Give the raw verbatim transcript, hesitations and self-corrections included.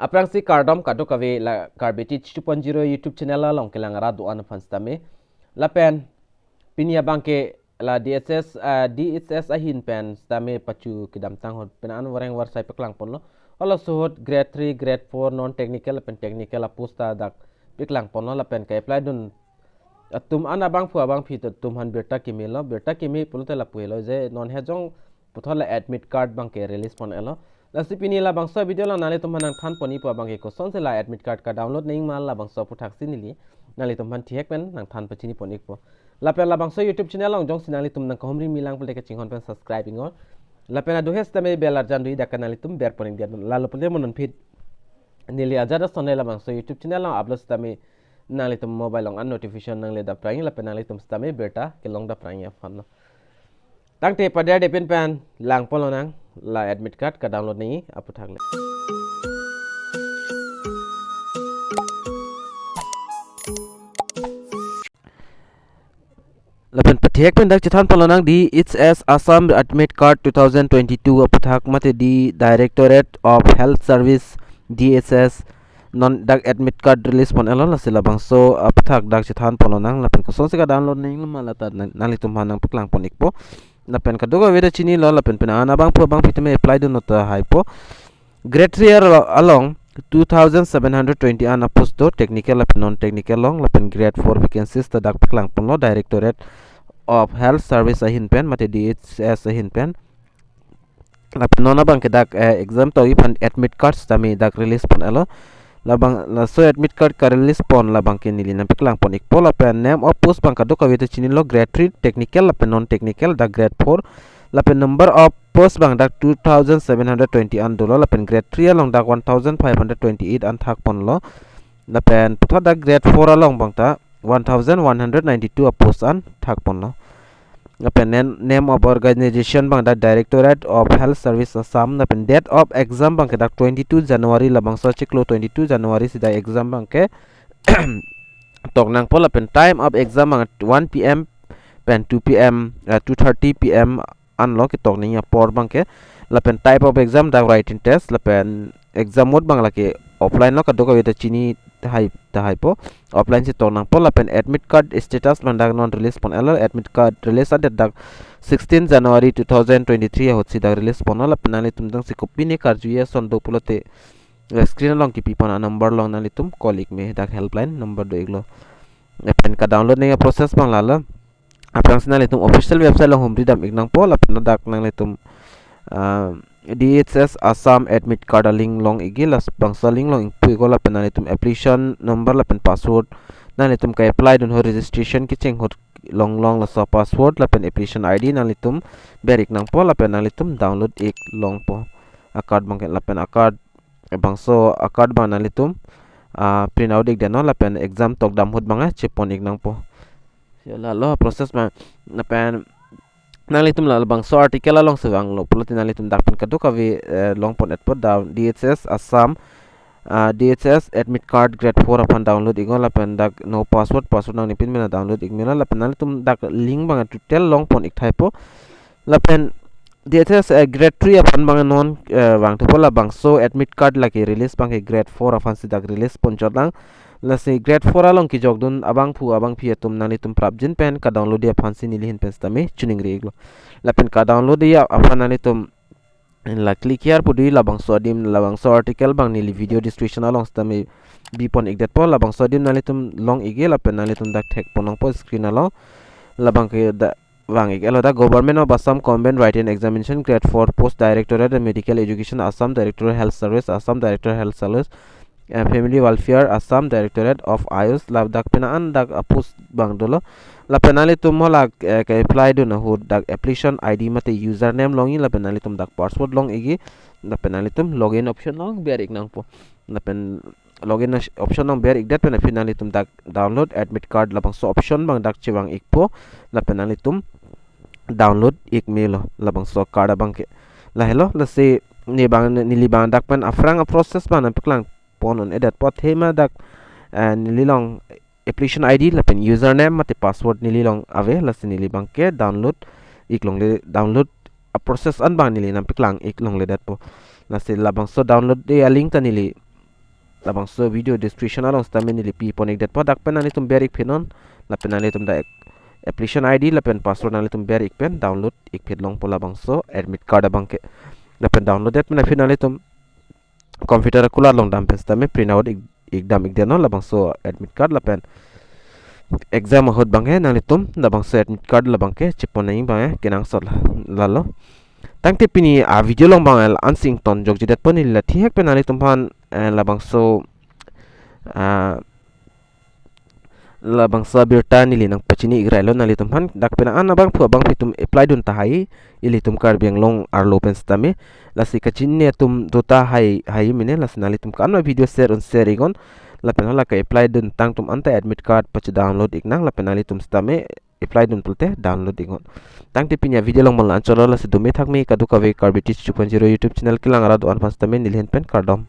Aphrangsi kardom kadokave la Karbi Teach two point zero YouTube channel along kelang arat do-an aphan sitame. Lapen pini abangke la D H S, ah, D H S ahin pen sitame pachu kedamtang ahut pen an vareng varsai paklang ponlo. Halaso ahut grade three, grade four, non technical lapen technical a-post ta dak paklang ponlo lapen ke-apply dun atum an abangphu abangphi atum aphan birta kemelo, birta keme pulote lapu helo je non hejong puthot la admit card abangke release pon-etlo. Lasi pini labangso video along nanglitum aphan nangthan pon-ikpo abangke kosonsi la admit card ka-download nangji ma labangso aputhaksi neli nanglitum aphan thihek pen nangthan pachini pon-ikpo. Lapen labangso YouTube channel along jongsi nanglitum nangkahumri milang pulote kachinghon pen subscribe iknon. Lapen ado he sitame bell arjan do-i dak ke nanglitum ber pon-ik diya. Lalo pulote mo non phit neli ajat ason labangso YouTube channel along upload sitame nanglitum mobile along an notification nangle dapprang lapen nanglitum sitame birta kelong dapprang aphanlo. Tangte pader depin pen lang ponlonang la admit card ka-download nangji aputhak le. Lapen pathihek pen dak chethan ponlonang D H S Assam Admit Card two thousand twenty-two aputhak mate D Directorate of Health Service D H S non dak admit card release pon-etlo lasi labangso aputhak dak chethan ponlonang lapen kosonsi ka-download nangji ma lata nang-, nanglitum aphan nangpaklang pon-ikpo. Lapen kadokave ta chinilo lapen pini an abangphu abangphi tame apply dun ahut ta haipo. Grade three alo-, along two thousand seven hundred twenty an a-post do technical lapen non technical along lapen grade four vacancies ta dak paklang ponlo Directorate of Health Service ahin pen mate D H S ahin pen. Lapen non abangke dak, eh, exam tokji aphan admit card sitame dak release pon-etlo. Labang laso admit card ka-release pon labangke neli nangpaklang pon-ikpo lapen name of post abang kadokave ta chinilo grade three technical lapen non technical dak grade four lapen number of post abang dak two thousand seven hundred twenty an dolo lapen grade three along dak one thousand five hundred twenty-eight an thak ponlo. Lapen puthot dak grade four along abang ta one thousand one hundred ninety-two a-post an thak ponlo. Lapen nen-, name of organization abang dak Directorate of Health Service Assam lapen date of exam abangke dak twenty-two January labangso achiklo twenty-two January si dak exam abangke tok nangpo lapen time of exam abang one P M pen two P M, eh, two thirty P M anlo ketok nangji apor abangke. Lapen type of exam dak written test lapen exam mode abang lake offline lo kadokave ta chini tahai tahaipo. Offline si tok nangpo lapen admit card status abang dak non release pon-etlo admit card release adet dak sixteen January two thousand twenty-three ahut si dak release ponlo lapen nanglitum jongsi kopine karjuji ason do pulote, eh, screen along kipi pon a-number along nanglitum call-ik me dak helpline number do-iklo. Lapen ka-download nangji process abang lalo. Aphrangsi nanglitum official website along humri dam-ik nangpo lapen dak nanglitum, ah, D H S Assam admit card a-link long-ikji labangso a-link long ingpu-iklo lapen nanglitum application number lapen password nanglitum ka-apply dun ahut registration kecheng ahut longlong laso password lapen application I D nanglitum ber-ik nangpo lapen nanglitum download-ik longpo a-card abangke lapen a-card bangso a-card abang nanglitum, ah, print out-ik detnon lapen exam tok dam ahut abang, eh, chepon-ik nangpo. Yo lalo process abang lapen nanglitum labangso article along si vanglo pulote nanglitum dak pen kadokave, eh, long pon-etpo down D H S Assam, ah, D H S admit card grade four aphan download-iknon lapen dak no password, password nangne pin mena download-ik mena lapen nanglitum dak link abang total long pon-ik thaipo. Lapen D H S, eh, grade three aphan abang non, eh, vangthupo labangso admit card lake release abangke grade four aphan si dak release ponchotlang. Lasi grade four along kejok dun abangphu abangphi atum nanglitum prapjin pen ka-download-ji aphan si neli ahin pen sitame choningri-iklo. Lapen ka-download-ji aphan nanglitum la click here pu do-i labangso adim labangso article abang neli video description along sitame bi pon-ik detpo labangso adim nanglitum long-ikji lapen nanglitum dak thek pon nangpo screen along labangke dak vang-ik-etlo dak Government of Assam Combined Written Examination Grade four Post Directorate of Medical Education Assam, Directorate Health Service Assam, Directorate Health Service, eh, Family Welfare Assam, Directorate of Ayush ladak pena an dak a-post abang dolo. Lapen nanglitum hala, eh, ke-apply dun ahut dak application I D mate username long-ikji lapen nanglitum dak password long-ikji lapen nanglitum login option along ber-ik nangpo. Lapen login option along ber-ik det pen aphi nanglitum dak download admit card labangso option abang dak chevang-ikpo lapen nanglitum download-ik melo labangso card abangke. Lahelo lasi neli abang neli abang dak pen aphrang a-process abang nangpaklang pon un-edetpo athema dak, eh, neli along application I D lapen username mate password neli along ave lasi neli abangke download-ik longle download a-process an abang neli nangpaklang-ik longledetpo. Lasi labangso download-ji a-link ta neli labangso video description along sitame neli pipon-ikdetpo, dak pen nanglitum ber-ik phenon, lapen nanglitum dak application I D lapen password nanglitum ber-ik pen download-ik phet longpo labangso admit card abangke. Lapen download-det pen aphi nanglitum computer akulat along dam pen sitame print out-ik, ik dam-ikdetnon labangso admit card lapen exam ahut abangke nanglitum labangso admit card labangke chepon nangji abangke kenangsot la-, lalo. Tangte pini a video along abang la-ansi ingtonjokjedetpo, neli la thihek pen nanglitum aphan, eh, labangso, ah, labangso abirta neli nangpachini-ik railo nanglitum aphan. Dak pen an abangphu abangphi atum apply dun tahai, ilitum Karbi Anglong arlo pen sitame. Lasi kachinine atum do tahai, hai mene, lasi nanglitum ko-an ma video share un share-iknon. Lapen hala ke-apply duntang atum anta admit card pache-download-iknang, lapen nanglitum sitame apply dun pulote download-iknon. Tangte pini a video along abang la-anchotlo, lasi dome thakme kadokave Karbi Teach two point zero YouTube channel kelang arat do-an aphan sitame neli ahin pen kardom.